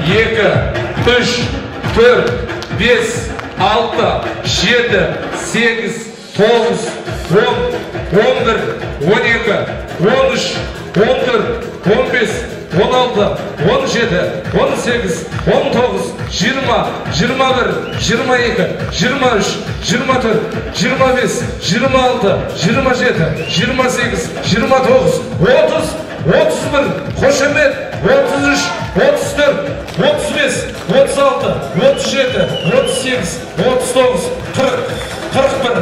2, 3, 4, 5, 6, 7, 8, 9, 10, 11, 12, 13, 14, 15, 16, 17, 18, 19, 20, 21, 22, 23, 24, 25, 26, 27, 28, 29, 30, 31, қошемет, 33, 34, 35, 36, 37, 38, 39, 40, 41,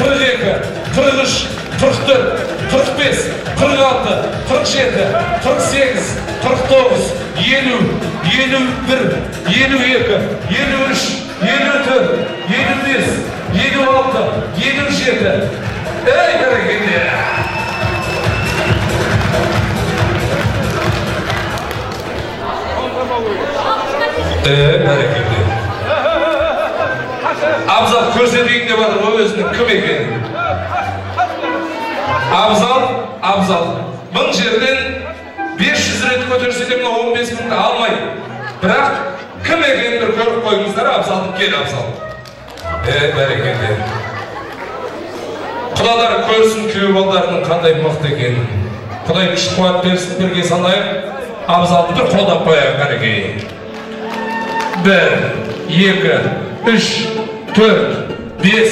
42, 43, 44, 45, 46, 47, 48, 49, 50, 51, 52, 53, 54, 55, 56, 57. Ей, бәрекелді! Бәрекелді. Абзал көрсетейін деп жатыр ғой өзінің кім екенін. Абзал, Абзал. Мың жерден 500 рет көтерсе де мына 15 мыңды алмайды. Бірақ кім екенін бір көріп қойыңыздар, Абзалды. Кел, Абзал. Бәрекелді. Құдалар көрсін күйеу балдарының қандай мықты екенін. Құдай күш қуат берсін, бірге санайық. Абзалды бір қолдап қояйық, қанекей. 1, 2, 3, 4, 5,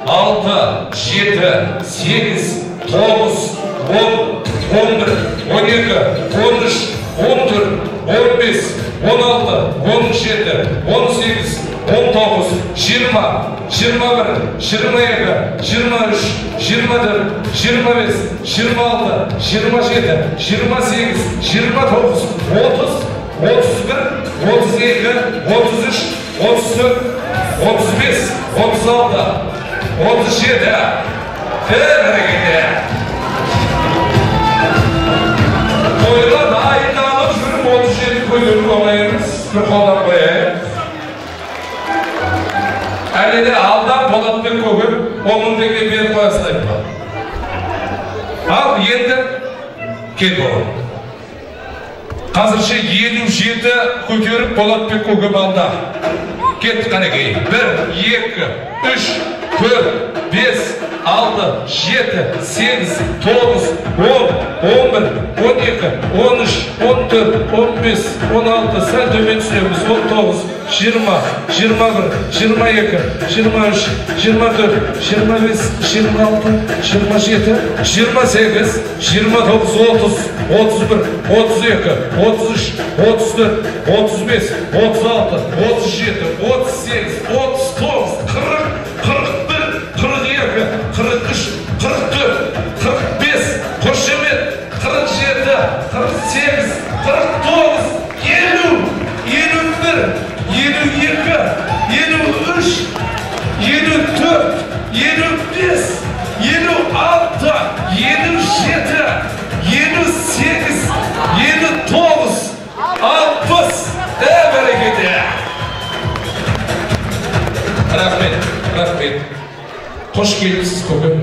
6, 7, 8, 9, 10, 11, 12, 13, 14, 15, 16, 17, 18, 19, 20, 21, 22, 23, 24, 25, 26, 27, 28, 29, 30, 31, 32, 33, 34, 35, 36, 37. Бәрекелді. Тойға дайындалып жүріп 37 көтеру оңай емес. Бір қолдап қояйық. Әлі де алда Болатбек көкем 10 мың теңге беріп қоясың айтпа. Ал енді кел бауырым. Қазірше 57 көтеріп Болатбек көкем алда. Кеттік қанекей. 1, 2, 3, 4, 5, 6, 7, 8, 9, 10, 11, 12, 13, 14, 15, 16, сәл төмен түсеміз, 19, 20, 21, 22, 23, 24, 25, 26, 27, 28, 29, 30, 31, 32, 33, 34, 35, 36, 37, 38, 39, 40, 41, 42, 43, 44, 45, қошемет, 47, 48, 49, 50, 51, 52, 53, 54, 55, 56, 57, 58, 59, 60. Бәрекелді. Рахмет, рахмет. Қош келіпсіз, көкем.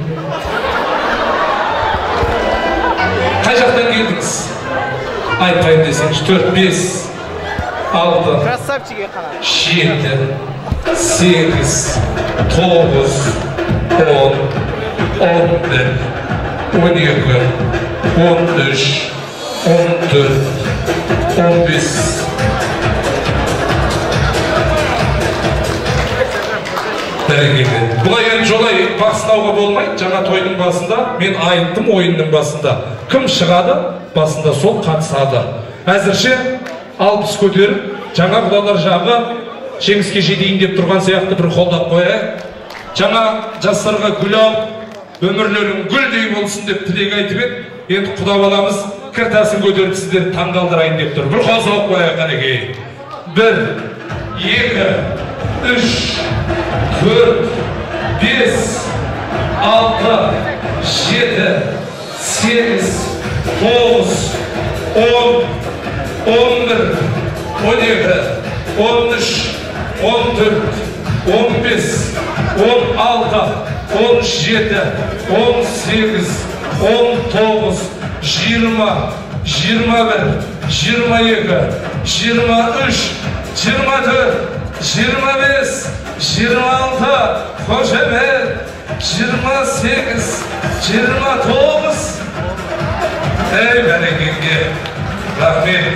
Қай жақтан келдіңіз? Айтпайын десеңіз, 4, 5, 6, 7, 8, 9, 10, 11, 12, 13, 14, 15. Бәрекелді. Бұлай енді жолай бақ сынауға болмайды. Жаңа тойдың басында мен айттым, ойынның басында кім шығады, басында сол қатысады. Әзірше 60 көтеріп, жаңа құдалар жағы жеңіске жетейін деп тұрған сияқты бір қолдап қояйық. Жаңа жастарға гүл алып, өмірлерің гүлдей болсын деп тілек айтып еді. Енді құда баламыз кіртасын көтеріп сіздерді таңғалдырайын деп тұр. Бір қол соғып қояйық, қанекей. 1, 2, 3, 4, 5, 6, 7, 8, 9, 10, 11, 12, 13, 14, 15, 16, 17, 18, 19, 20, 21, 22, 23, 24, 25, 26, қошемет, 28, 29. Ей, бәрекелді. Рахмет.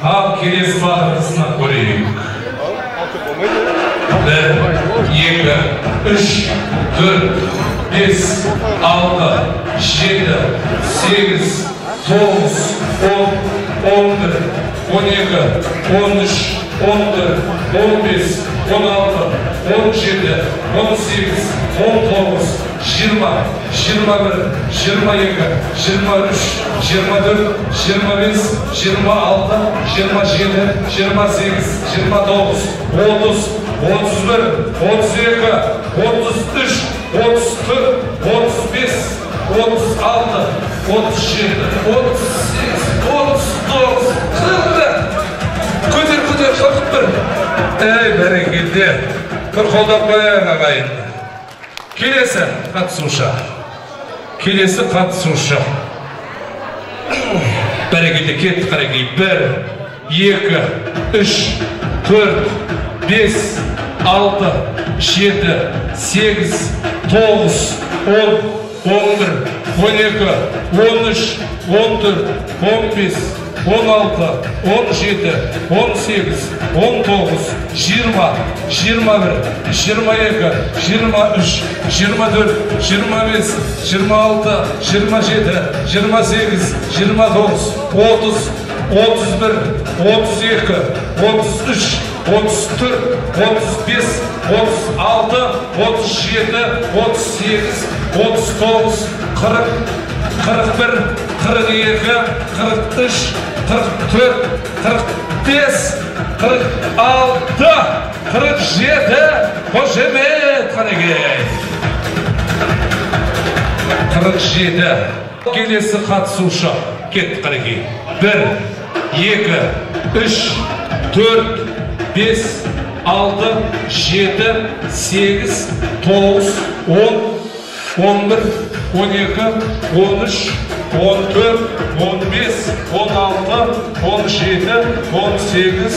Ал келесі батырдысынан көрейік. 1, 2, 3, 4, 5, 6, 7, 8, 9, 10, 11, 12, 13, 14, 15, 16, 17, 18, 19, 20, 21, 22, 23, 24, 25, 26, 27, 28, 29, 30, 31, 32, 33, 34, 35, 36, 37, 38, 39, 40. Көтер, көтер, 41. Ей, бәрекелді. Бір қолдап қояйық, ағайын. Келесі қатысушы. Келесі қатысушы. Бәрекелді, кетті қарекей. 1, 2, 3, 4, 5, 6, 7, 8, 9, 10, 11, 12, 13, 14, 15, 16, 17, 18, 19, 20, 21, 22, 23, 24, 25, 26, 27, 28, 29, 30, 31, 32, 33, 34, 35, 36, 37, 38, 39, 40, 41, 42, 43, 44, 45, 46, 47, қошемет, қанекей. 47. Келесі қатысушы. Кетті қанекей. 1, 2, 3, 4, 5, 6, 7, 8, 9, 10, 11, 12, 13, 14, 15, 16, 17, 18,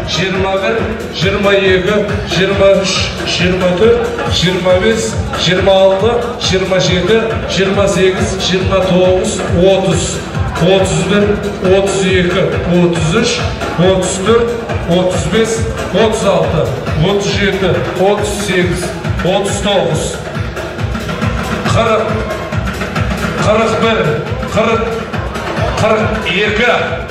19, 20, 21, 22, 23, 24, 25, 26, 27, 28, 29, 30, 31, 32, 33, 34, 35, 36, 37, 38, 39, 40, 41, 40, 42.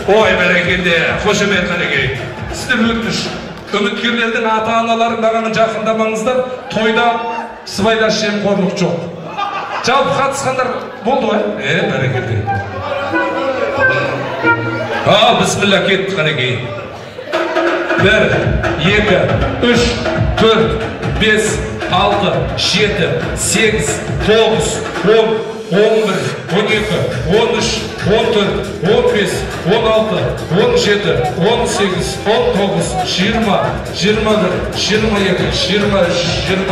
Ой, бәрекелді, қошемет, қанекей. Сіздер өтініш, үміткерлердің ата-аналары маған жақындамаңыздар, тойда сыбайлас жемқорлық жоқ. Жалпы қатысқандар болды ғой? Бәрекелді. Ал, бісміллә, кетті қанекей. 1, 2, 3, 4, 5, 6, 7, 8, 9, 10, 11, 12, 13, 14, 15, 16, 17, 18, 19, 20, 21, 22,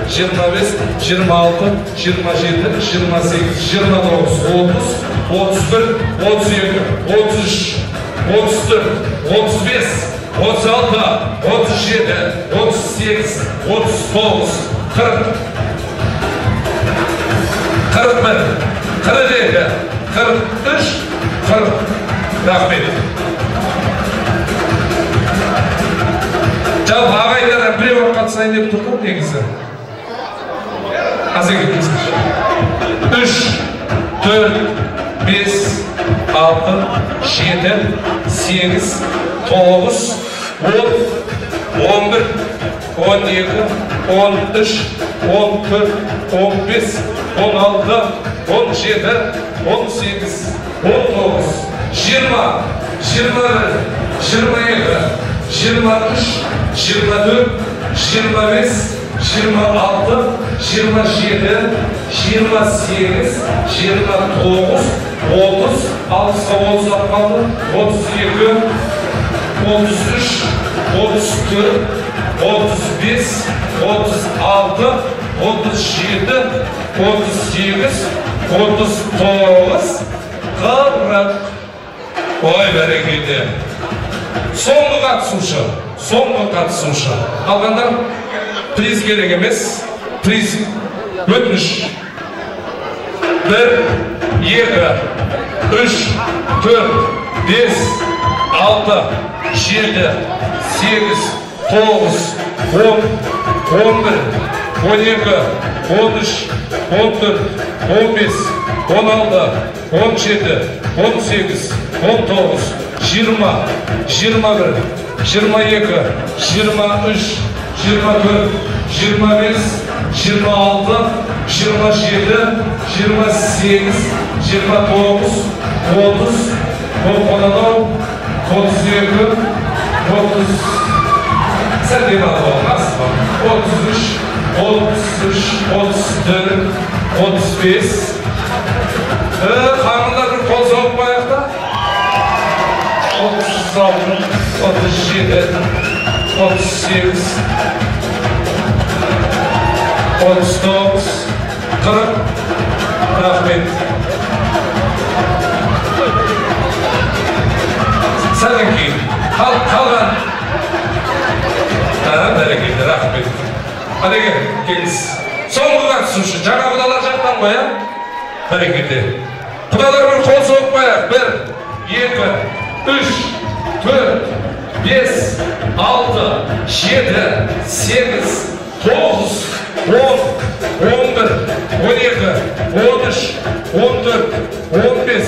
23, 24, 25, 26, 27, 28, 29, 30, 31, 32, 33, 34, 35, 36, 37, 38, 39, 40, 41, 42, 43, 40. Рахмет. Жалпы ағайындар біреу қатысайын деп тұр ғой негізі. Азеке кесінші. 3, 4, 5, 6, 7, 8, 9, 10, 11, 12, 13, 14, 15, 16, 17, 18, 19, 20, 21, 22, 23, 24, 25, 26, 27, 28, 29, 30, 6-қа 30 қалды, 32, 33, 34, 35, 36, 37, 38, 39, 40. Ой, бәрекелді. Соңғы қатысушы, соңғы қатысушы. Қалғандар приз керек емес, приз өтініш. 1, 2, 3, 4, 5, 6, 7, 8, 9, 10, 11, 12, 13, 14, 15, 16, 17, 18, 19, 20, 21, 22, 23, 24, 25, 26, 27, 28, 29, 30, 32, 30, сәл демалып алыңыз. 33, 33, 34, 35. Қаңылдар бір қол соғып қояйық та. 36, 37, 38, 39, 40. Рахмет. Сәлден кейін қалған. Бәрекелді, рахмет. Әлеке, келіңіз. Соңғы қатысушы, жаңа құдалар жақтан ғой, ә? Бәрекелді. Құдалар бір қол соғып қояйық. 1, 2, 3, 4, 5, 6, 7, 8, 9, 10, 11, 12, 13, 14, 15,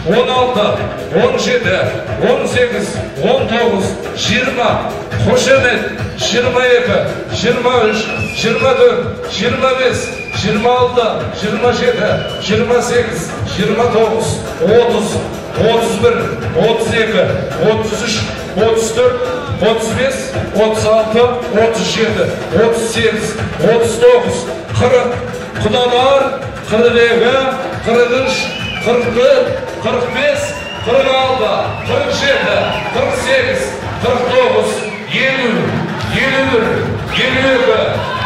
16, 17, 18, 19, 20, қошемет, 22, 23, 24, 25, 26, 27, 28, 29, 30, 31, 32, 33, 34, 35, 36, 37, 38, 39, 40. Құдалар 42, 43, 44, 45, 46, 47, 48, 49, 50, 51,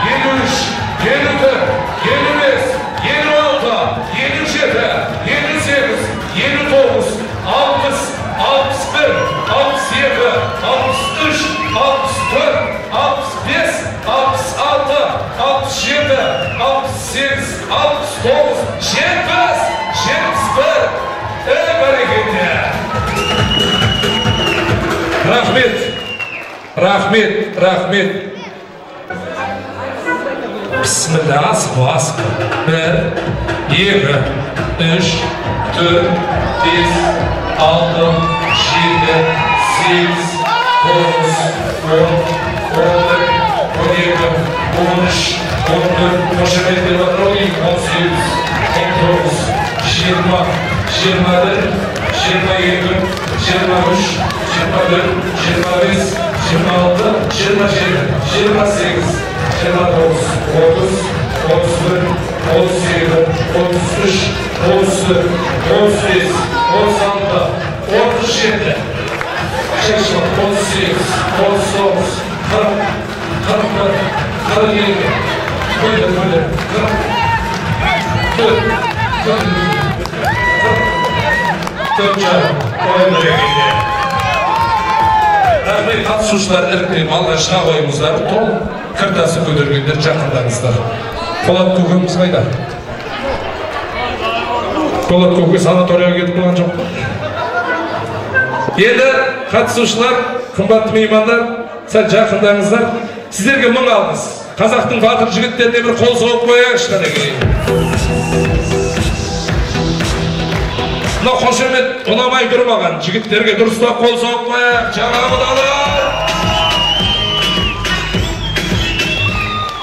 52, 53, 54, 55, 56, 57, 58, 59, 60, 61, 62, 63, 64, 65, 66, 67, 68, 69, 70, 71. Бәрекелді. Рахмет, рахмет, рахмет. Бісміллә, асықпа, асықпа. 1, 2, 3, 4, 5, 6, 7, 8, 9, 10, 11, 12, 13, 14, қошемет деп жатыр ғой, 18, 19, 20, 21, 22, 23, 24, 25, 26, 27, 28, 29, 30, 31, 32, 33, 34, 35, 36, 37, 38, 39, 40, 41, 42, 44, 44. Ой, бәрекелді. Рахмет, қатысушылар іріктеліп алға шыға қойыңыздар. Толық кіртасы көтергендер жақындаңыздар. Полат көкеміз қайда? Полат көке санаторияға кетіп қалған жоқ па? Енді қатысушылар, қымбатты меймандар, сәл жақындаңыздар. Сіздерге мың алғыс. Қазақтың батыр жігіттеріне бір қол соғып қояйықшы қанекей. Мына қошемет ұнамай тұр маған. Жігіттерге дұрыстап қол соғып қояйық. Жаңа құдалар.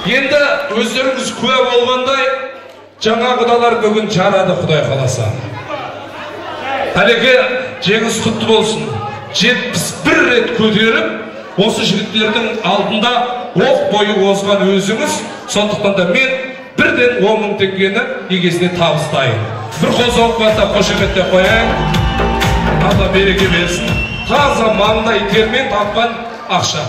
Енді өздеріңіз куә болғандай, жаңа құдалар бүгін жарады, Құдай қаласа. Әлеке, жеңіс құтты болсын. 71 рет көтеріп, осы жігіттердің алдында оқ бойы озған өзіңіз. Сондықтан да мен бірден 10 мың теңгені егесіне табыстайын. Бір қол соғып қуаттап қошеметтеп қояйын. Алла береке берсін. Таза маңдай термен тапқан ақша.